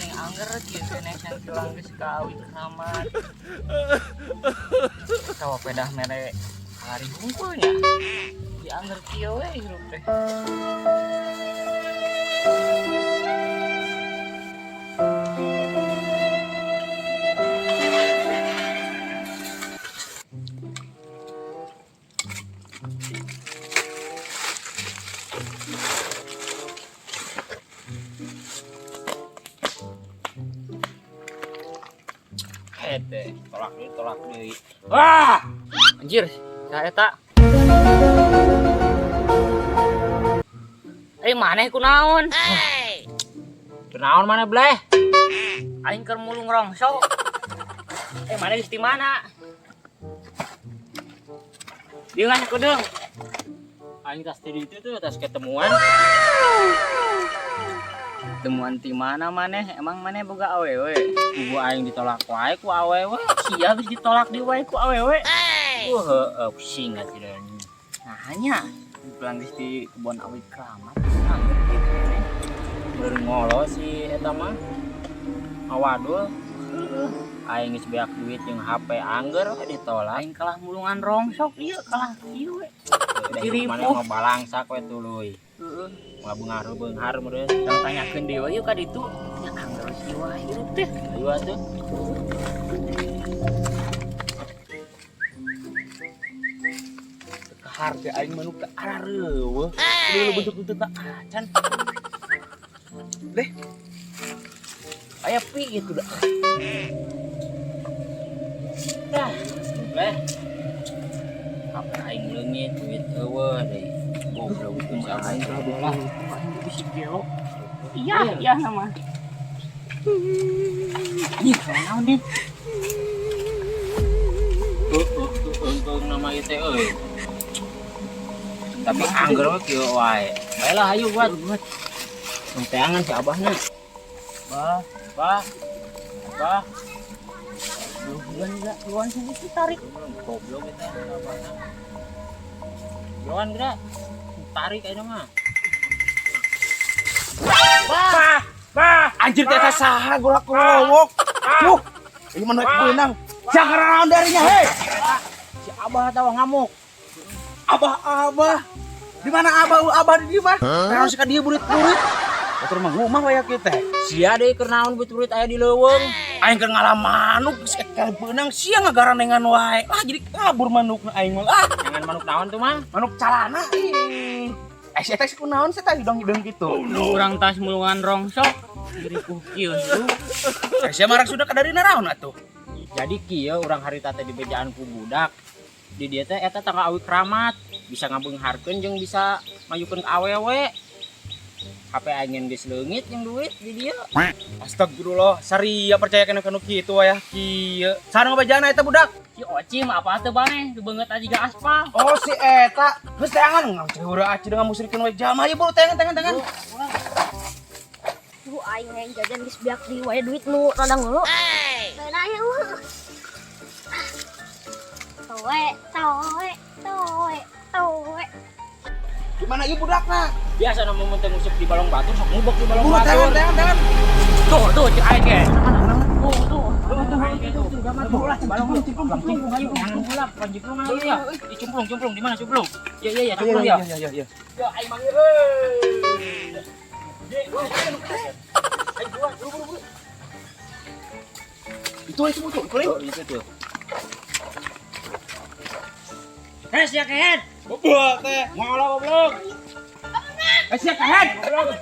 Geuning angger kieu keneh sangkilang geus ka awi keramat. Sawa pedah mere hari hungkul nya. Di angger kieu we hirup teh. Hete, tolak deui. Wah! Anjir, saha eta? Eh, maneh kunaon? Kunaon maneh bleh? Aing keur mulung rongsok. Eh, maneh geus di mana? Dieu ngan kudeung. Aing tas di ditu tuh tas ketemuan. Temuan ti mana maneh? Emang maneh boga awewe? Kubu aing ditolak wae ku awewe. Sia geus ditolak di wae ku awewe. Heeh, pusing atuh da. Nah nya, pulang geus di kebon awi keramat. Angger kieu keneh. Bener ngolo si eta mah. Awadul. Aing geus beak duit jeung HP angger we ditolak. Aing kalah mulungan rongsok ieu kalah kieu we. Diri Diripuh. maneh mah balangsak we tuluy. Heeh. Moal beunghar meureun. Tong tanyakeun deui we yeuh ka ditu. Nya angger kieu wae hirup teh. Ayo atuh. Kahar teh aing manuk teh arareueuh. Kudu bentuk-bentuk teh acan. Deh. Aya pi itu dah. Dah, bleh. HP aing leungit duit eueuh deui. Goblok itu si Aing aing. lah aing bisi gelo. Iya, iya nama. Ih, naon din? Heeh, nama ieu teh euy. Tapi angger we kieu wae. Baelah hayu buat. Teangan si abahna. Bah, bah. Bah. Bulan enggak keluar sini tarik. Goblok eta abahna. Buruan geura. Tarik ayeuna mah. Bah, bah. Anjir teh eta saha golak golok. Duh, ieu mah rek beunang. Jangan naon darinya, hei. Si abah tawa ngamuk. Abah, abah. Di mana abah? Abah di dieu mah. Naon sih ka dieu burit-burit. Batur mah ngumah wae kieu teh. Sia deui keur naon burit-burit aya di leuweung. Aing keur ngalah manuk geus beunang sia ngagaranengan wae. Ah jadi kabur manukna aing mah. Ah, Jangan manuk naon tuh mah. manuk calana. Ih. Eh si eta kunaon sih teh hidung-hidung gitu. Urang tas mulungan rongsok. Diripuh kieu hirup. Eh sia marak sudah kadarina naon atuh. Jadi kieu urang harita teh di bejaan ku budak. Di dieu teh eta tangga awi keramat, bisa ngabeungharkeun jeung bisa mayukeun ka awewe. HP aing geus leungit jeung duit di dieu. Astagfirullah, saria percaya kana kanu kitu wayah kieu. Saha nu ngabejana eta budak? Si Ocim apa teu baneh, beungeut aja jiga aspal. Oh si eta, geus teangan ngaceur aci dengan musyrikeun we jalma ieu buru teangan teangan teangan. Duh, aing hayang jajan geus beak di wae duit nu rada ngulu. Lain aya eueuh. Towe, towe, towe, towe. Di mana ieu budakna? Biasa na mun teh nguseup di balong batu sok ngubek di balong Buru batu. teangan teangan teangan. Tuh, tuh cek aing ge. Tuh, tuh. Balong cimplung ayo, jangan pula, cimplung ayo ya. Dicemplung, cemplung di mana cemplung? Ya ya ya, cemplung ya. Iya iya iya. Ya aing manggil euy. Ayo buruan, buru buru buru. Itu itu itu itu. Oh, itu tuh. Hei, sia kehed. Bobo teh. Ngolah goblok. Eh sia kahet. Goblok.